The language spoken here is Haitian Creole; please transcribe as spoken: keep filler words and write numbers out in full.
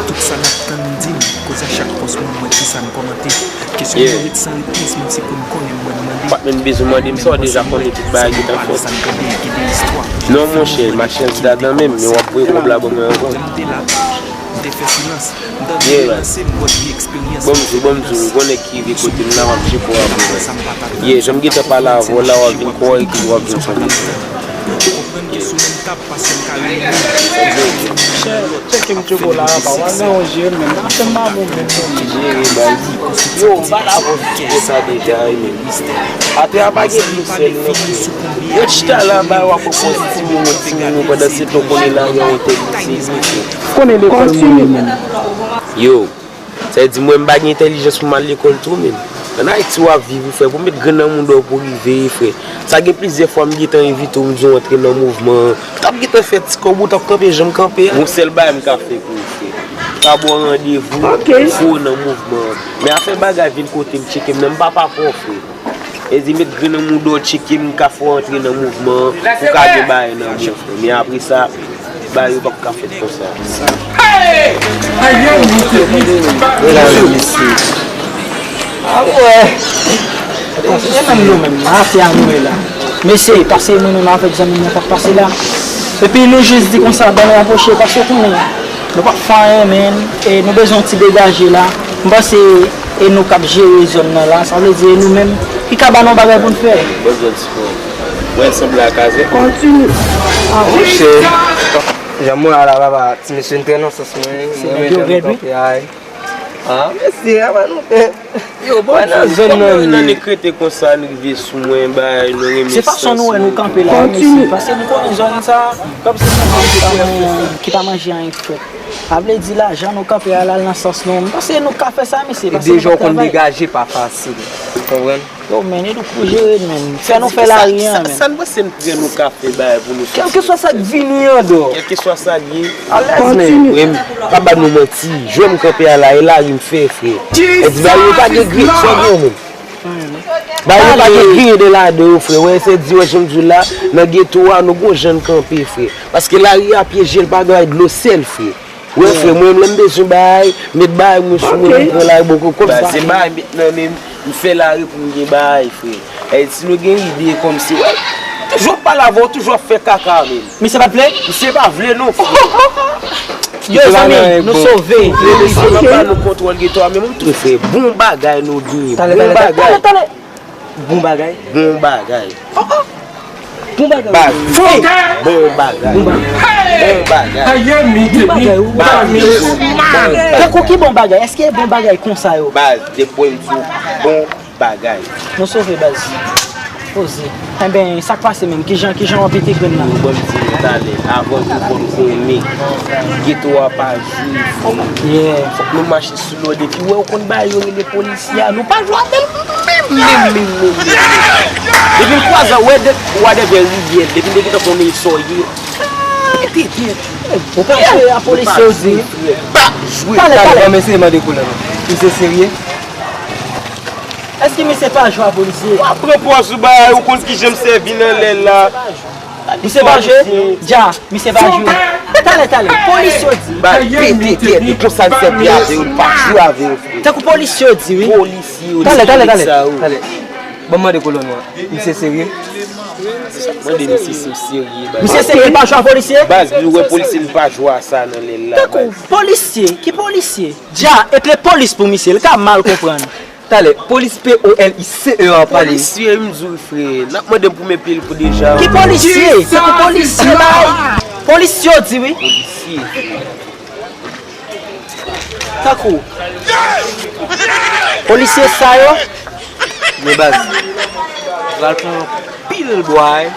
Tout sa n ap tann di m, koz a chak pòs mwen, mwen ki sa n kòmante. Kesyon yo ret san repons, menm si pou n konnen, mwen mande. Pa t menm bezwen mande m sa, w deja konnen tout bagay ki t ap fèt. Non, monchè, machann ti dadan menm, men w ap voye kòb la ban mwen ankò. Mwen te la, m te fè silans. M tande yo lanse m, m wè vye eksperyans. Ban m di w, ban m di w, ou konnen ki rive kote m la, m ap tcheke w apre. Ye, jan m gentan pale avè w la, w ap vin kwè epi w ap vin konnen. Konprann ke sou menm tab, paske m ka rele. Chè, tcheke m tcheke w la, pa w al nan yon jere menm. Pa fè m pa bon menm non. Jere, bay. Yo, m pale avè w sou sa deja wi menm. Atè a pa gen plis sèl non. Yo chita la bay, w ap pran ti moun, ti moun, pandan se tan w konnen lari a yon tèl. Konnen lekòl mwen menm. Yo. Sa vle di mwen m pa gen entèlijans pou m al lekòl tou menm. Ann Ayiti w ap viv wi frè, pou w met grenn nan mouda w pou w rive frè. Sa gen plizyè fwa m gentan envite w, m di w antre nan mouvman an. Ou t ap gentan fè ti kòb ou, ou t ap kanpe jan m kanpe a. Yon sèl bagay m ka fè pou ou frè. M ka ba w randevou, fò w nan mouvman an. Men afè bagay vin kote m tcheke m nan, m pa pa pè w frè. E di met grenn nan mouda w, tcheke m, m ka fè w antre nan mouvman an, pou w ka gen bagay nan men w frè. Men apre sa, bagay yo p ap ka fèt konsa. Hey! Ayo, mesye. Mesye. Ah ouais. E menm nou menm, afè a nou ye la. Mesye, pase mwen menm avèk zanmi mwen k ap pase la. Epi nou jis di konsa, ban nou apwoche, paske konnen nou p ap fè anyen, men, e nou bezwen yon ti degaje la. M panse e nou k ap jere zòn nan la, sa vle di e nou menm ki ka ba nou bagay pou n fè. Bon zòn sipò. Mwen sanble ak Azè. Kontinye. Ah, monchè. Jan mwen a la, papa, ti mesye n trè nan sans mwen. Se nèg yo rèd, wi. Ah, mesye, apa nou fè? Yo, bon, nan zòn nan, nan nekrete konsa, n rive sou mwen, bay, nou renmen. Se fason nou wè nou kanpe la, mesye, paske nou konnen zòn sa, kòmsi se yon zòn ki pa manje anyen frèt. Sa vle di lajan nou kanpe a la nan sans nou. M panse nou ka fè sa, mesye, paske nou pa travay. Deja w konn degaje pa fasil. Konprann? Yo, men, e nou pou jere, men. Fè nou fè lari a, men. Sa n panse n prè nou ka fè bagay pou nou soti. Kèlkeswa sa k vini an dò. Kèlkeswa sa k ye. Alèz, men. Frè m, pa ba nou manti. Jan m kanpe a la, e lari m fè, frè. E di bagay yo pa gen gri, sa gen menm. Bagay yo pa gen gri de ladan yo, frè. Wè, se di, wè, jan m di w la, nan geto a, nou gon jan n kanpe, frè. Paske lari a pyeje, l pa gen dlo sèl, frè. Wè, frè, mwen menm lè m bezwen bagay, met bagay mwen sou mwen, m pran lari bò kòb sa. Se bagay met nan men m, m fè lari pou m gen bagay, frè. E si nou gen ide kòmsi, wè, toujou ap pale avè w, toujou ap fè kaka menm. Misye pa t vle? Misye pa vle non, frè. Yo, zanmi, nou sove. Lè mesye nan ba nou kontwòl geto a, men mwen tou frè, bon bagay nou genyen, bon bagay. Bon bagay. Bon bagay. Bon bagay. Baz. Bon bagay. Bon bagay. Bon bagay. Bon bagay. Tankou ki bon bagay? Èske e bon bagay konsa yo? Baz, depi m di w bon bagay. Nou sove baz. Poze. Enben, sa k pase menm? Kijan, kijan w ap entegre n nan? Bon, m di nou talè, avan nou konn konnen geto a pa jwe, fòk nou mache sou lòd epi wè ou konn bagay yo rele polisye a, nou pa jwe avè l menm, menm, menm, menm, menm. Depi m kwaze w, wè, de, wadèvè rivyè, depi m te gentan konnen sa w ye. Tete. Ou pa jwe a polisye ou di. Pa jwe. Talè, talè. Bon, mesye, mande koulè nou. Misye serye? Èske misye pa jwe a polisye? W ap pran pòz ou bay, ou konn kijan m sèvi nan lè la. Misye pa jwe? Dja, misye pa jwe. Talè, talè, polisye yo di. Ba, pete tèt, e konsa n sèvi avè yo, n pa jwe avè yo, frè. Tankou polisye yo di, wi. Polisye yo di. Talè, talè, talè. Talè. Ban m mande kolòn mwen. Misye serye? Mande misye si w serye, baz. Misye serye, li pa jwe a polisye? Baz, nou wè polisye, li pa jwe a sa nan lè la, baz. Tankou polisye, ki polisye? Dja, eple polis pou misye, li ka mal konprann. Talè, polis P O L I C E a pale. Polisye, m di w, frè. N ap mande m pou men pye l pou deja. Ki polisye? Se pou polisye, bay. Polisye, yo di, wi. Polisye. Tankou. Polisye sa yo. Men baz. Pral pran anpil bwa, wi.